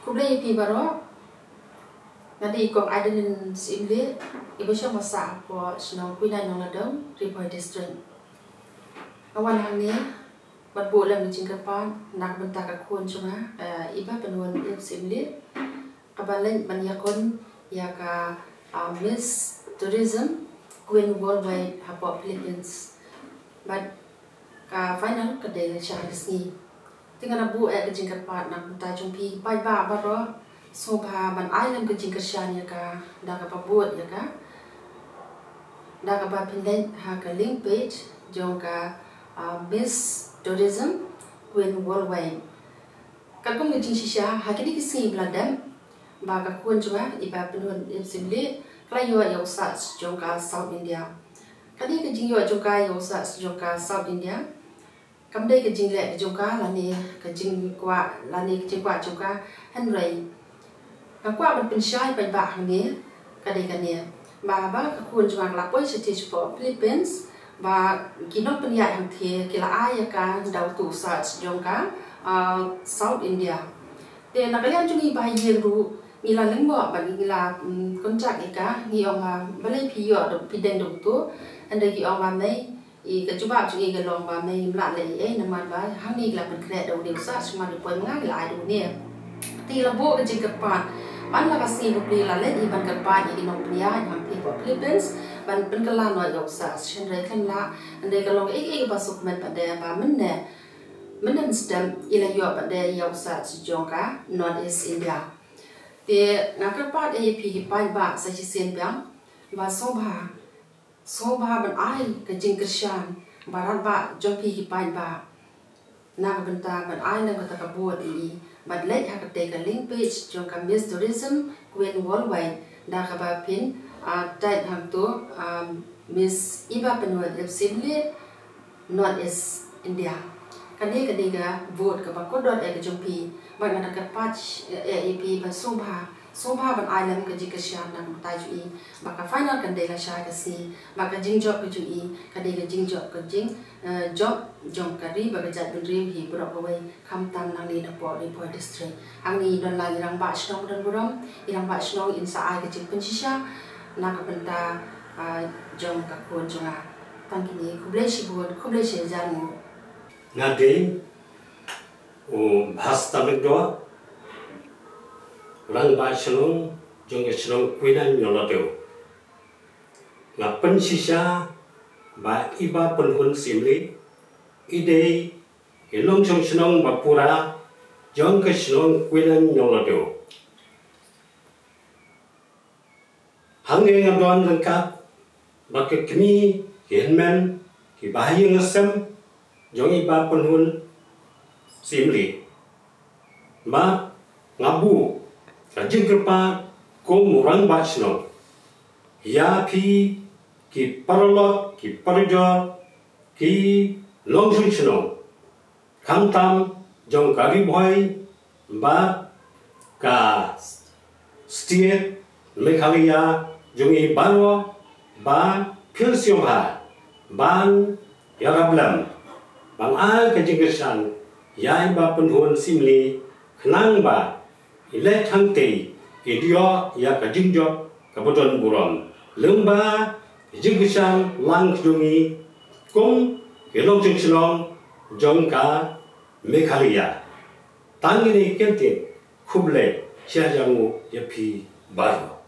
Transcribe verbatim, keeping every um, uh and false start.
Khublei ïa phi baroh. Nga dei i Kong Adeline Syiemlieh, iba shong basa hapoh shnong Khuinai Nonglada, Ri Bhoi District. Nga wan hangne bad buh lem ka jingkyrpad na ka bynta ka khun jong nga, eh, iba Pynhun Ip Syiemlieh, kaba leit ban ïakun ïa ka, ah, Miss Tourism Queen Worldwide hapoh Philippines. Bad ka final ka dei la shai ka sngi. Te nga la buh ïa ka jingkyrpad na ka bynta jong phi paidbah baroh, sngewbha ban ai lem ka jingkyrshan ïa ka da kaba bud ïa ka, da kaba phin leit ha ka link page jong ka, ah, Miss Tourism Queen Worldwide. Katkum ka jingshisha, ha kine ki sngi ba la dep, ba ka khun jong nga iba Pynhun Ip Syiemlieh ka la ïoh ïa u sah jong ka South India. Kane ka jingïoh jong ka ïa u sah jong ka South India kam dei ka jingleh ka jong ka lane ka jingkwah, lane ka jingkwah jong ka, hynrei nga kwah ban pynshai paidbah hangne ka dei kane, ba haba ka khun jong nga ka la poi shatei shapoh Philippines, ba ki nongpynïaid hangtei ki la ai ïa ka da uto u sah jong ka, ah, South India. Te na ka liang jong ngi ba ha ïing ruh ngi la lyngngoh bad ngi la, mm, contact ïa ka, ngi ong ba balei phi ïoh da, phi deng da uto. Hynrei ki ong ba mei, i ka jubab jong ngi ka long ba mei, ngim lah leh ei ei namar ba hangne ki la pynkhreh da une u sah, sha mar ki poi ma nga ki la ai da une. Te la buh ka jingkyrpad ban la ka sngi bapli la leit hi ban kyrpad ïa ki nongpynïaid hangtei hapoh Philippines ban pynkylla noh ïa u sah, hynrei khlem lah. Hynrei ka long kaei kaei kaba sngewkmen pat de ba mynne, mynne mynstep i la ïoh pat de ïa u sah jong ka North East India. Te nga kyrpad ïa phi ki paidbah sa shisien biang ba sngewbha, sngewbha ban ai ka jingkyrshan ba radbah jong phi ki paidbah na ka bynta ban ai lem kata ka bud ïa i, bad leit ha katei ka link page jong ka Miss Tourism Queen Worldwide da kaba phin, ah, type hangto, ah, Miss Iba Pynhun Ip Syiemlieh, North East India. Kane ka dei ka vote kaba kordor eh ka jong phi. Bad nga da kyrpad eh, eh, ïa phi ba sngewbha, sngewbha ban ai lem ka jingkyrshan na ka bynta jong i. Ba ka final kan dei la shai ka sngi. Ba ka jingjop ka jong i ka dei ka jingjop ka jing, eh, jop jong ka ri bad ka jaitbynriew hi baroh kawei. Khamtam nangne napoh Ri Bhoi District. Hangne i don lang i rangbah shnong ba don burom, i rangbah shnong in sa ai ka jingpynshisha na ka bynta, ah, jong ka khun jong nga. Tang kine, khublei shibun, khublei shihajar nguh. Nga dei u Bhastar Lyngdoh, rangbah shnong jong ka shnong Khuinai Nonglada. Nga pynshisha ba Iba Pynhun Syiemlieh i dei i nongshong shnong ba pura jong ka shnong Khuinai Nonglada. Hangne nga don ryngkat bad ki kmie, ki hynmen, ki bahaïing hasem jong Iba Pynhun Syiemlieh. Bad nga buh ka jingkyrpad kum u rangbah shnong ïa phi ki paralok, ki parajor, ki nongshong shnong, khamtam jong ka Ri Bhoi bad ka State Meghalaya jong i baroh, ba phin sngewbha ban ïarap lem ban ai ka jingkyrshan ïa Iba Pynhun Syiemlieh khnang ba i leit hangtei i ïoh ïa ka jingjop kaba don burom. Lyngba ka jingkyrshan lang ka jong i kum ki nongshong shnong jong ka Meghalaya. Tang kine ki kyntien, khublei shihajar nguh ïa phi baroh.